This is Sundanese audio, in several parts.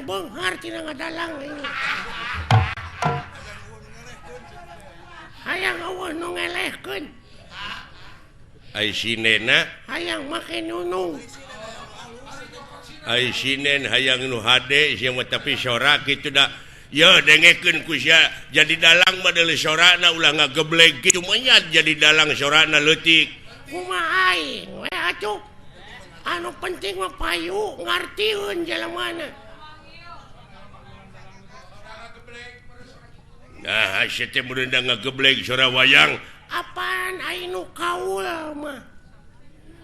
beunghar tina ngadalang aing. Hayang eueuh nu ngelehkeun. Ai sinena hayang make nunung. Ai sinen hayang nu hade sia mah tapi sora kitu da. Ye dengekeun ku sia jadi dalang mah deuleu sorana ulah ngageblek kitu menyat jadi dalang sorana leutik. Kumaha aing we atuh. Anu penting mah payu ngartieun jelemana. Nah, sia teh mun ngageblek sora wayang. Apaan aing nu kaul mah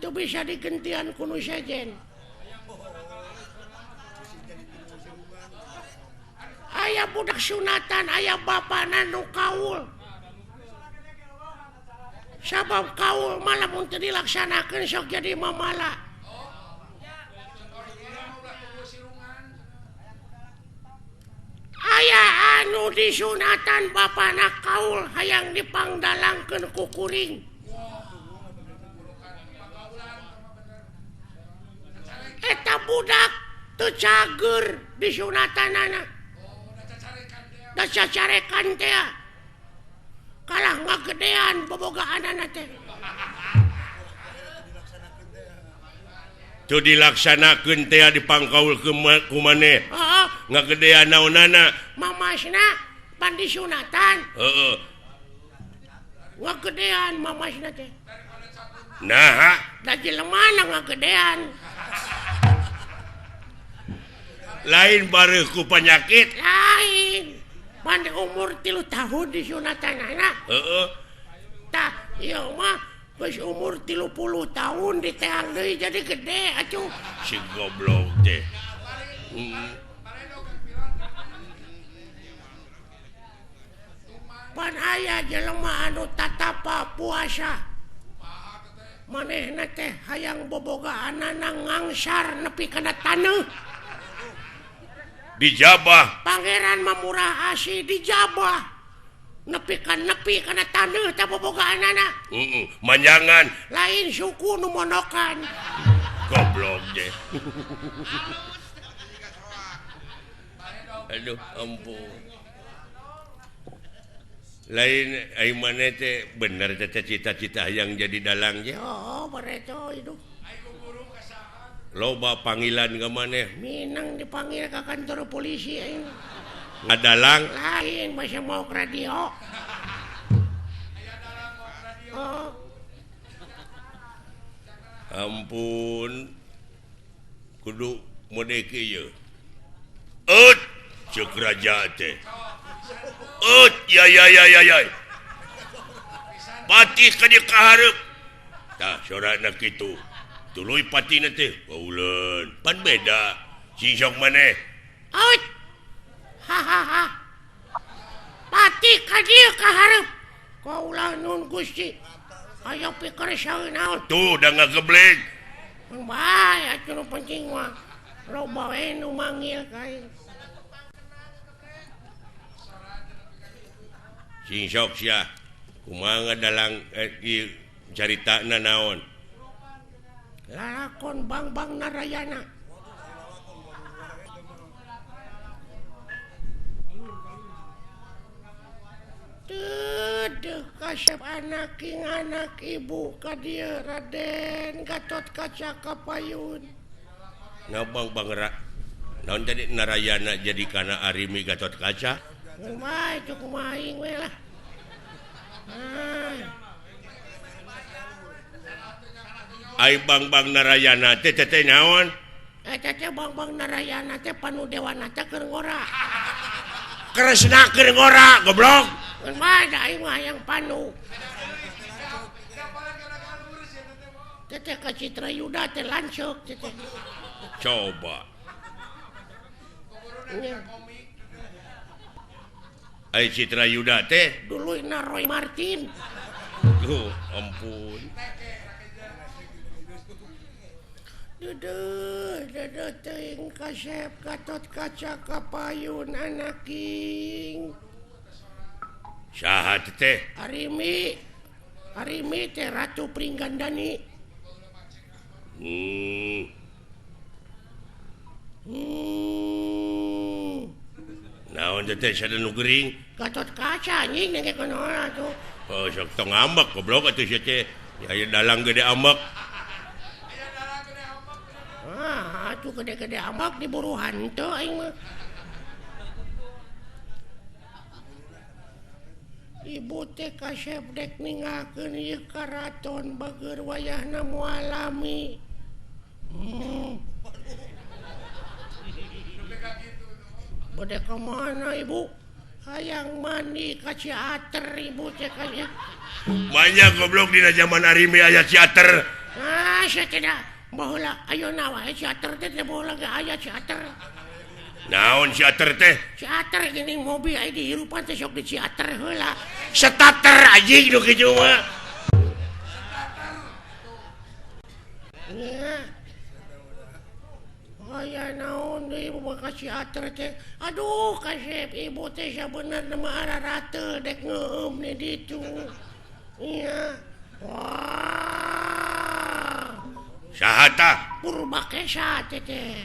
teu bisa digentian ku nu sejen. Aya budak sunatan, aya bapana nu kaul. Sabab kaul mah lamun teu dilaksanakeun sok jadi mamala. Aya anu disunatan bapana kaul hayang dipangdalangkeun ku kuring. Eta budak teu cager disunatanana. Da cacarekan teh kalah ngagedean bobogaanana teh. Teu dilaksanakeun teh dipangkaul ku maneh. Heeh. Ngagedean naonana? Mamasna pan disunatan. Heeh. Ngagedean mamasna teh. Naha? Da jelemana ngagedean. Lain bareuh ku panyakit. Lain. Pan umur 3 tahun disunatanana. Heeh. Tah ieu mah geus umur 30 tahun diteang deui jadi gede atuh. Si goblok teh. Pan aya jelema anu tatapa puasa. Manehna teh hayang bobogaanana ngangsar nepi kana taneuh. Dijabah. Pangeran mah murah asih dijabah. Nepi ka nepi kana taneuh teh bobogaanana. Heeh, manjangan. Lain suku nu monokan. Goblok teh. Aduh, ampun. Lain ai maneh teh bener teh cita-cita hayang jadi dalang je. Oh, bareto hidup. Loba panggilan ka maneh. Minang dipanggil ka kantor polisi aing. Ngadalang? Lain masih mau ke radio. Oh. Ampun. Kudu mode kieu. Eut ceuk raja teh. Eut ya ya ya ya ya. Patih ka dieu ka hareup. Tah sorana kitu. Tuluy patina teh kauleun. Pan beda. Sing sok maneh. Eut. Ha ha ha. Patih ka dieu ka hareup. Kaula nun Gusti. Aya pikir saeun naon. Tuh da ngageblek. Mun bae atuh nu penting mah. Loba we nu manggil ka aing. Sing sok sia. Kumaha ngadalang ieu caritana naon? Lalakon Bangbang Narayana. Dedeh kasep anak king anak ibu ka dieu Raden Gatot Kaca Kapayun. Ngabang Bang naon jadi Narayana jadi kana Arimi Gatot Kaca? Kumaha itu kumaha aing we lah. Ah. Ai Bangbang Narayana teh teh naon? Eta teh Bangbang Narayana teh panu dewana teh keur ngora. Kresna keur ngora goblok. Kumaha da aing mah hayang panu. Teteh ka Citra Yuda teh lanceuk teteh. Coba. Ai Citra Yuda teh duluyna Roy Martin. Duh, ampun. Dedeh, dedeh teuing kasep Gatot Kaca Kapayun anaking. Saha teh? Arimi. Arimi teh Ratu Pringgandani. Naon teh sada nu gering? Gatot Kaca anjing dengekeun heula tuh. Oh, sok tong ambek goblok atuh sia teh. Aya dalang gede ambek. Aya dalang gede ambek. Ah, atuh gede-gede ambek diburu hantu aing mah. Ibu teh kasep dek ninggalkeun ieu karaton bageur wayahna moal lami. Bade ka mana ibu? Hayang mandi ka Ciater ibu teh kaya. Banyak goblok dina zaman Arimi aya Ciater. Ah, sia tidak. Baheula ayeuna wae Ciater teh teh baheula ge aya Ciater. Naon Ciater teh? Ciater geuning mobil aya dihirupan teh sok di Ciater heula. Starter anjing nu kitu mah. Nya. Aya naon deui ibu ka Ciater teh. Aduh kasep ibu teh sabenerna mah ararate dek ngeueum di ditu. Nya. Wah. Saha tah? Purbakesa teh teh.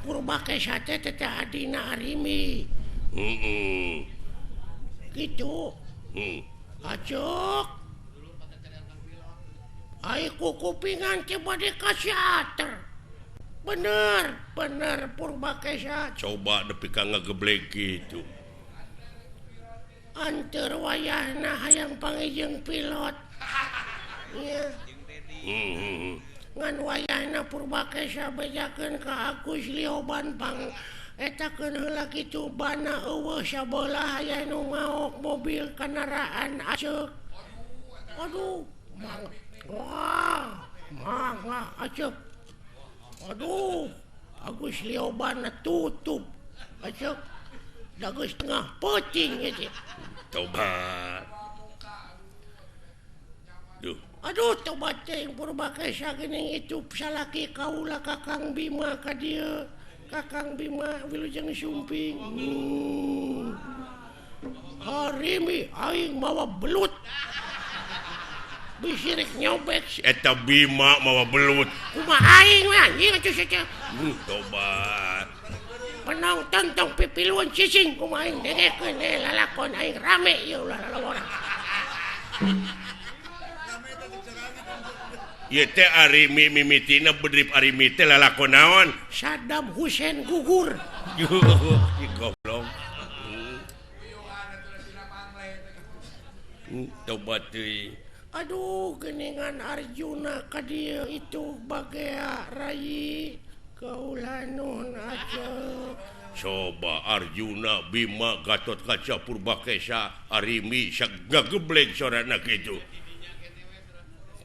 Purbakesa teh teh adina Arimi. Heeh. Kitu. Heeh. Acuk. Ai kukupingan teh bade ka Ciater. Bener, bener Purbakesa. Coba nepi ka ngageblek kitu. Anteur wayahna hayang panggih pilot. Nya. Heeh. Ngan wayahna Purbakesa bejakeun ka Agus Lioban pang etakeun heula kitu bana eueuh sabelah aya nu maok mobil kendaraan aceuk. Aduh, mangga. Wah, mangga aceuk. Aduh, Agus Lioban tutup. Aceuk. Da geus tengah peuting ieu teh. Tobat. Duh. Aduh, tobat teh Purbakesa geuning itu salaki kaula Kakang Bima ka dieu. Kakang Bima wilujeng sumping. Arimi aing mawa belut. Bisirik nyobek si eta Bima mawa belut. Kumaha aing we anjing atuh sia teh. Tobat. Penonton tong pipiluan cicing kumaha aing dengekeun lalakon aing rame ieu ulah lalawora. Ieu teh Arimi mimitina bedrip Arimi teh lalakon naon? Saddam Hussein gugur. Goblok. Tobat teuing. Aduh, geningan Arjuna ka dieu itu bagea rayi kaula nun aceuk. Coba Arjuna, Bima, Gatot Kaca, Purbakesa, Arimi sagageblek sorana kitu.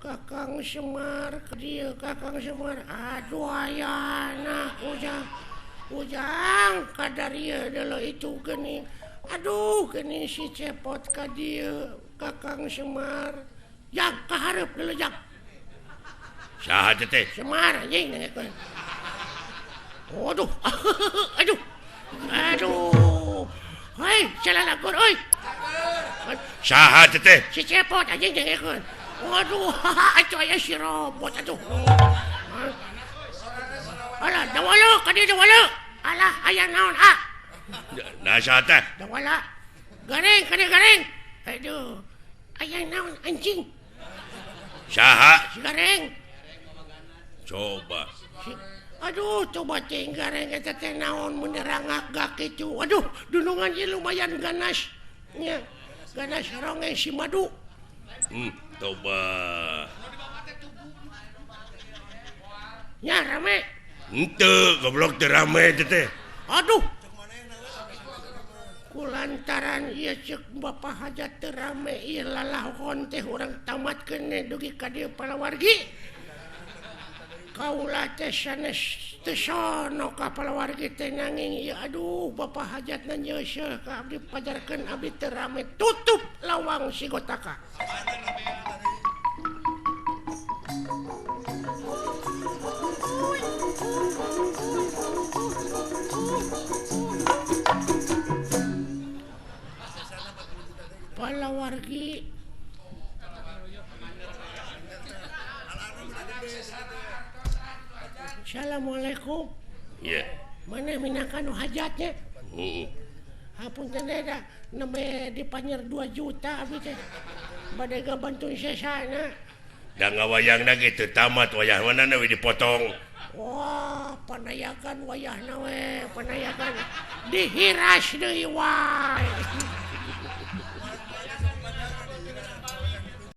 Kakang Semar ka dieu, Kakang Semar. Aduh ayana ujang. Ujang kadarieu deuleu itu geuning. Aduh geuning si Cepot ka dieu, Kakang Semar. Jak kahareup deuleu jak. Saha teh? Semar anjing dengekeun. Aduh. Aduh. Aduh. Hei, salalakon euy. Saha teh? Si Cepot anjing dengekeun. Waduh, atuh aya si robot atuh. Alah, dawala ka dieu dawala. Alah, aya naon ah? Nah, saha teh? Dawala. Gareng ka dieu gareng. Aduh. Aya naon anjing? Saha? Si gareng. Coba. Aduh, coba cing gareng eta teh naon mun rangak kitu. Aduh, dunungan ieu lumayan ganas. Nya, ganas ronge si madu. Coba. Nya rame. Henteu, goblok teu rame teh teh. Aduh. Kulantaran ieu ceuk Bapak Hajat teu rame ieu lalahon teh urang tamatkeun dugi ka dieu palawargi. Kaula teh sanes teu sono ka palawargi teh nanging ieu aduh Bapak Hajatna nyeuseuh ka abdi pajarkeun abdi teu rame tutup lawang sigotaka. Palawargi Assalamualaikum. Iya. Mana minangka nu hajatnya? Heeh. Hapunten da nembe dipanyer 2 juta abdi teh. Bade ngabantu sesana. Da ngawayangna ge teu tamat wayah mana we dipotong. Wah, panayagan wayahna we, panayagan dihiras deui wae.